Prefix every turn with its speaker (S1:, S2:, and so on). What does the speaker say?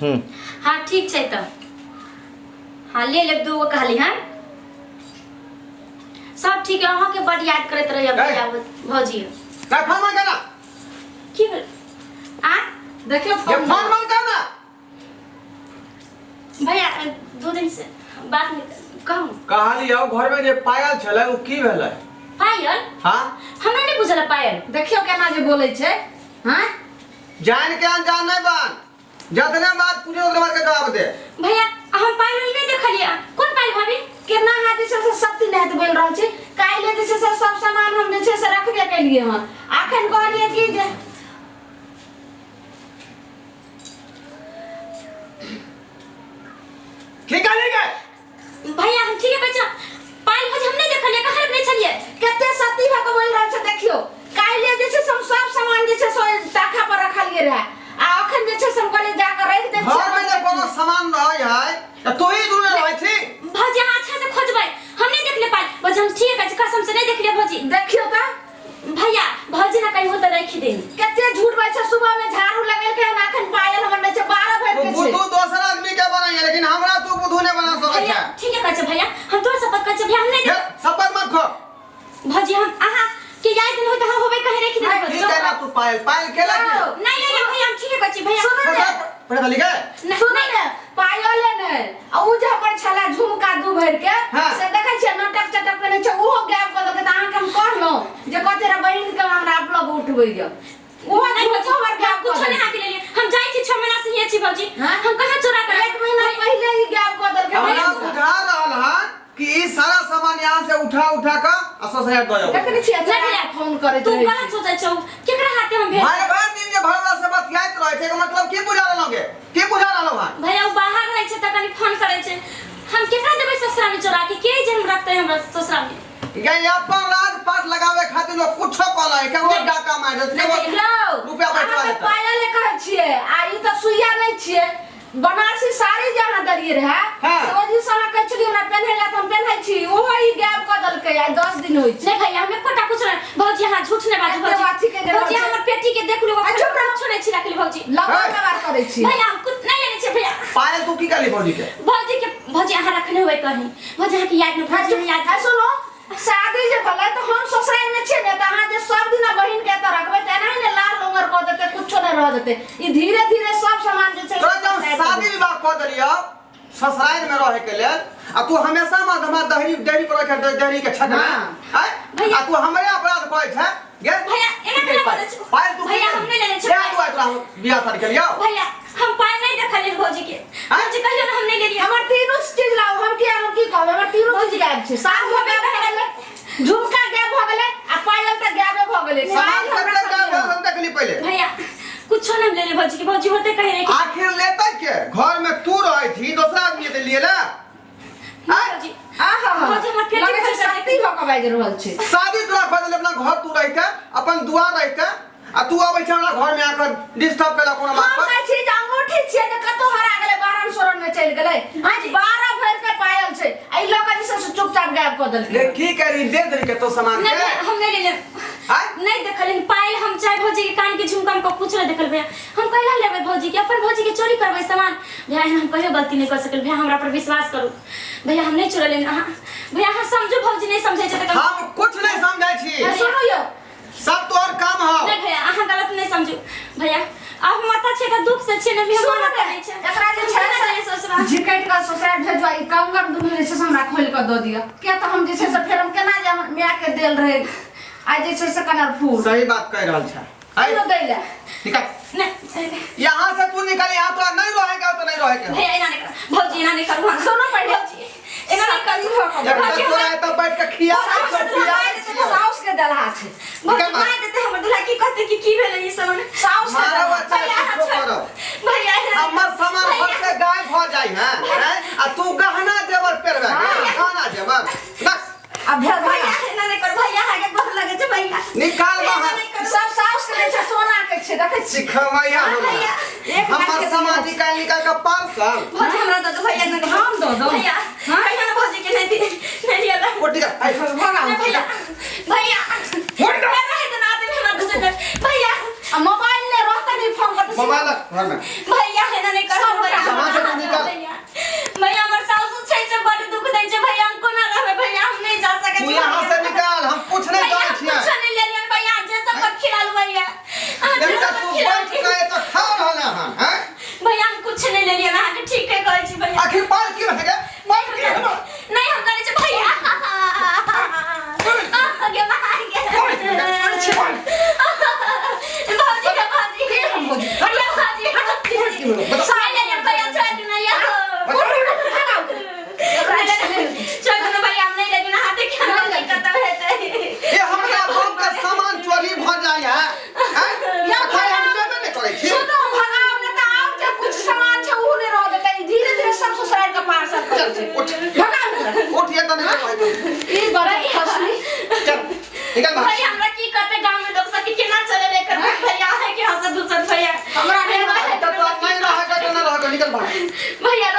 S1: हम्म।
S2: हाँ ठीक छै तऽ हाँ ले लेब दूगो कहली हँ सब ठीक है अहाँके बड याद करैत रहिए भैया भौजी
S1: ना फोन बंद करना
S2: की भेल आ
S3: देखियो
S1: ये
S3: फोन
S1: फोन बंद करना
S2: भैया 2 दिन से बात नहीं कहू।
S1: कहलियौ घर में जे पायल छलै ओ की भेलै?
S2: पायल?
S1: हाँ।
S2: हमरा नहीं बुझल पायल।
S3: देखियो केना जे बोलै छै। हाँ
S1: जान के अनजान नहीं बन, जतने बात पूछे ओतने बात के जवाब दे।
S2: भैया हम पायल नहीं देखलिए। कोन पायल भाभी?
S3: केना अहाँ जे छै से सत्य नहि बोलि रहल छी। काल्हि जे छै से सब सामान हम जे छै से रखबे केलिए हन, अखन कहलिए कि जे
S1: की कहली गे?
S2: भैया हम ठीक है बच्चा, पायल भौजी हम नहीं देखलिए, कहाँ रखने छलिए?
S3: कते सत्य भऽ कऽ बोलि रहल छै। देखियो काल्हि जे छै से हम सब सामान जे छै से ओहि ताखा पर रखलिए रहे, आ अखन जे छै से हम कहलिए जाकऽ राखि दै
S1: घर में जे कोनो सामान रहै है त तू ही दूर रहै छी।
S2: भौजी अहाँ अच्छा से खोजबै, हम नहीं देखले पायल भौजी, हम ठीक है कसम से नहीं देखलिए भौजी।
S3: देखियो तऽ
S2: भैया भौजी ना कहीं हो तो रखी देनी।
S3: कते झूठ बाजै छै, सुबह में झाड़ू लगेलकै हन, अखन पायल हमर नहि छै, 12 भरि के छै।
S1: बुद्धू दोसर आदमी के बनाइए, लेकिन हमरा तू बुद्धू नहीं बना सकै
S2: भैया
S1: छै।
S2: ठीक है कहै छै भैया, हम तोर शपथ कहै छै भैया, हम नहीं
S1: हे, शपथ मत खो।
S2: भौजी हम अहाँ के याद दिन हो त हम होबै कहीं रखी देबै।
S1: की कहना तू पायल पायल के लगी?
S2: नहीं नहीं भैया हम ठीक है कहै छी भैया।
S3: सुनू ने।
S1: पढ़ा लिखा
S2: नहीं,
S3: सुनू ने, पायल ने आ उ जे हमर छला झुमका 2 भरि के,
S1: हाँ।
S3: से देखै छियै नाटक चटक पेने छै, ओहो गायब कऽ देलकै। तऽ अहाँके हम कहलहुँ जे कते रे बहिन के हमरा अपलग उठबैया, ओहो
S2: नहीं
S3: झुमको
S2: भौजी,
S3: हमर गायब
S2: हम कुछो
S3: कऽ
S2: नहीं
S3: देलकै।
S2: हाथ लेलिए, हम जाइ छी 6 महीना से हिये छी भौजी।
S3: हाँ?
S2: हम कहाँ चोरा कर
S3: 1 महीना पहिले ही गायब कऽ देलकै।
S1: हमरा बुझा रहल हन कि ई सारा सामान यहाँ से उठा उठा के आ ससुराल दऽ जाओ।
S3: देखने छियै
S2: नहीं भैया,
S3: फोन करैत
S2: तू
S3: रहै
S2: गलत
S3: छै।
S2: सोचै छौ, केकरा हाथे हम भेज?
S1: भर भर दिन जे घरवाला से बतियाइत रहै छै, एकर मतलब की बुझा रहलौ गे? की बुझा रहलौ हन?
S2: भैया उ बाहर रहै छै तऽ कनी फोन करै छै, हम केकरा देबै ससुरा में चोरा के? के जे हम रखतै हमरा ससुरा में?
S1: गे अपन राज पाट लगावे खातिर लोग कुछो कऽ लै, केकरो डाका मारि देत, केकरो
S3: यौ,
S1: रुपया बचवा
S3: अहाँ तऽ
S1: देतै।
S3: पायल कहै छियै आ ई तऽ सुइया नहि छियै। बनारसी साड़ी जे अहाँ देलियै रहए,
S1: हाँ।
S3: से ओहि दिनसँ अहाँ कहै छलियै हमरा पेन्है लए तऽ हम पेन्है छी, ओहो ई गायब कऽ देलकै। आइ 10 दिन होइ छै।
S2: नहीं भैया हम एकोटा कुछ नहीं भौजी, अहाँ झूठ नहीं बाजू
S3: एते
S2: भौजी।
S3: अथी के देलहुँ
S2: भौजी
S3: छै।
S2: हमर पेटी के देख लू,
S3: आ चुप रह।
S2: कुछो नहीं छी रखली भौजी।
S3: लगन
S1: है।
S3: व्यवहार करै छी।
S2: भैया हम कुछ नहीं लेने छियै भैया।
S1: पायल तू की करली भौजी के?
S2: भौजी के भौजी अहाँ रखने होबै कहीं, भौजी अहाँके याद नहीं, भौजी अहाँ याद
S3: आ सुनू, शादी जे भेलै तऽ हम ससुराल में छियै ने, तऽ अहाँ जे सब दिना बहिन के एतऽ रखबै तऽ एनाही ने लाल लोंगर कऽ देतै, कुछो नहि रह देतै। ई धीरे धीरे सब सामान जे छै
S1: तोरा जब शादी विवाह कऽ देलियौ ससुराल में रहे के लेल, आ तू हमेशा माँ हमरा दहरी दहरी पर रखे, दहरी के छत में।
S3: हाँ।
S1: आँय?
S2: भैया।
S1: आ तू हमरे अपराध कहै छै गे?
S2: भैया एना केना बोलै छै?
S1: पायल तू
S2: भैया हम नहीं लेने छियै।
S1: तू आइ तोरा हम बियाह शादी केलियौ।
S2: भैया हम पायल नहीं देखलियै भौजी के।
S1: आँय?
S2: भौजी कहियो ना हम नहीं लेलियै।
S3: हमर तीनू चीज लाउ, हम की हम की कहबै, हमर तीनू चीज गायब छै। साफ भऽ गायब भऽ गेलै, झुमका गायब भऽ गेलै आ पायल तऽ गायबे भऽ गेलै।
S1: सामान
S3: पायल
S1: सब
S3: हमरा
S1: गायब भऽ
S3: संगे
S1: गेल, देखली पहिले।
S2: भैया कुछो नहीं लेले भौजी के, भौजी होते कहीं रहे।
S1: आखिर लेतै के? घर में तू रहै थी, दोसरा आदमी एतै लिए ला? आँय?
S2: भौजी
S3: आहा,
S2: भौजी हमर पेटी
S3: लगै छै
S2: खोलि कऽ
S3: शक्ति भऽ कऽ बाजि रहल छै।
S1: शादी तोरा कऽ देले, अपना घर तू रहिते, अपन दुआर रहिते, आ तू अबै छै हमरा घर में आकर डिस्टर्ब केला कोनो बात
S3: हम
S1: पर।
S3: कहै छी जे अंगूठी छियै जे कतौ हरा गेलै, बारन सोरन में चलि गेलै। आज 12 भरि के पायल छै, आ ई लऽ कऽ जे छै से चुपचाप गायब कऽ देलकै।
S1: ले की करी, दे देली कतौ सामान
S2: नहीं
S1: के?
S2: भैया, हम नहीं लेले।
S1: आँय?
S2: नहीं देखलिन पायल हम, चाहे भौजी के कान के झुमका हम कुछ नहीं देखल भैया। हम कैला लेबै भौजी के, अपन भौजी के चोरी करबै सामान? भैया एहन हम कहियो गलती नहीं कर सकल भैया, हमरा पर विश्वास करू भैया, हम नहीं चोरलिन। अहाँ भैया अहाँ समझू, भौजी नहीं समझै छै तऽ
S1: हम कुछ नहीं समझै छी।
S3: सुनू यौ,
S1: सब तोहर काम हौ।
S2: नहीं भैया अहाँ गलत नहीं समझू भैया, अब हम माता छियै तऽ दुख से छियै ने भैया,
S3: सुनू
S2: माता
S3: ने,
S2: नहीं छै।
S3: एकरा जे छै
S2: हम केना
S3: से
S2: जाइए ससुराल?
S3: झिकटि कऽ ससुराल भेजवा, ई कंगन दुनू जे छै से हमरा खोलि कऽ दऽ दिअ, किया तऽ हम जे छै से फेर हम केना जे हमर माय के देल रहै आ जे छै से कलरफुल।
S1: सही बात कहि रहल छै। आइ
S3: दै लए
S1: निकाल
S2: नहीं
S1: यहाँ से तू निकल, यहाँ तोरा नहीं रहेगा तो नहीं रहेगा।
S2: भैया एना नहीं करू भौजी, एना नहीं करू।
S3: सुनू पहिले।
S2: भौजी एना नहीं करू।
S1: एक
S2: भौजी
S1: तऽ तोरा
S2: हमरा
S1: एतऽ बैठ के खिया
S2: साउस
S1: छियौ, पिया छियौ।
S3: साउस के दलहा छै।
S2: भौजी
S1: निकल
S2: मारि देतै हमर दूल्हा, की कहतै कि की भेलै ई सब?
S3: साउस के
S1: मारब
S3: दलहा।
S1: अच्छा
S2: भैया
S1: किछो
S2: छोड़।
S1: करब।
S2: भैया एना नहीं
S1: हमर
S2: करू।
S1: सामान घर
S2: भैया
S1: से गायब भऽ जाइ है, हैं? आ तू गहना जेवर पेरबे, गहना जेवर बस।
S3: आ भेल
S2: भैया एना नहीं करू भैया, अहाँके गोर लगै छै भैया।
S1: निकाल
S2: एना
S1: बाहर।
S2: नहीं करू।
S3: सब साउस के जे छै सोना के छै, देखै छी।
S1: सिखबैया हमरा।
S2: भैया
S3: एक लाख
S1: हमर
S3: के
S1: सामान
S3: दियौ।
S1: निकाल निकाल के पार्सल।
S2: भौजी हमरा दऽ दो भैया, नहि
S3: हम दऽ दो।
S2: भैया
S3: हाँ?
S2: कहियो ने भौजी के नहीं दी, नहीं दिया
S1: उठ जा, आइ।
S3: भगाउ।
S2: नहीं भैया, भैया
S1: उठ जा।
S2: रहे तो ना आते हमरा दूसरे भैया।
S3: आ मोबाइल ले रहतै नहीं फोन करतै।
S1: मोबाइल रख घर में।
S2: भैया एना नहीं करू
S3: सब
S2: भैया। नहीं लेलियै अहाँ के ठीक है कहै छी भैया।
S1: आखिर पाल की रह गए, पाल की है ना?
S2: नहीं हम कहै छी भैया आगे मार के भौजी के भौजी के
S3: भौजी?
S2: भैया भौजी
S1: बताओ।
S2: नहीं लेलियै भैया छोड़ दिना या छोड़ दिना भैया हम नहीं लेलियै अहाँ के
S3: नहीं लेलियै।
S2: कतऽ हेतै।
S1: ये हमरा गाँव के सामान चोरी भ जाय है हैं?
S3: या
S1: अखन हम लेबे नहि करै छी।
S3: सुनो भगाओ ने तऽ आओर जे कुछ सामान छै उ नहि रह देतै। ई धीरे धीरे सब ससुराल के पार्सल करै छै।
S1: उठ।
S3: भगाओ एकरा।
S1: उठ ये तऽ नहि रहै।
S3: ई गलत फसली।
S1: चल निकल बाहर।
S2: भैया हमरा की कहते गांव में लोग सब कि केना चले ले कर भैया है कि हंसत दूसर भैया
S3: हमरा नहि
S2: भैया
S1: तऽ तोरा नहि रहै के तऽ नहि रहै के, निकल बाहर।
S2: भैया।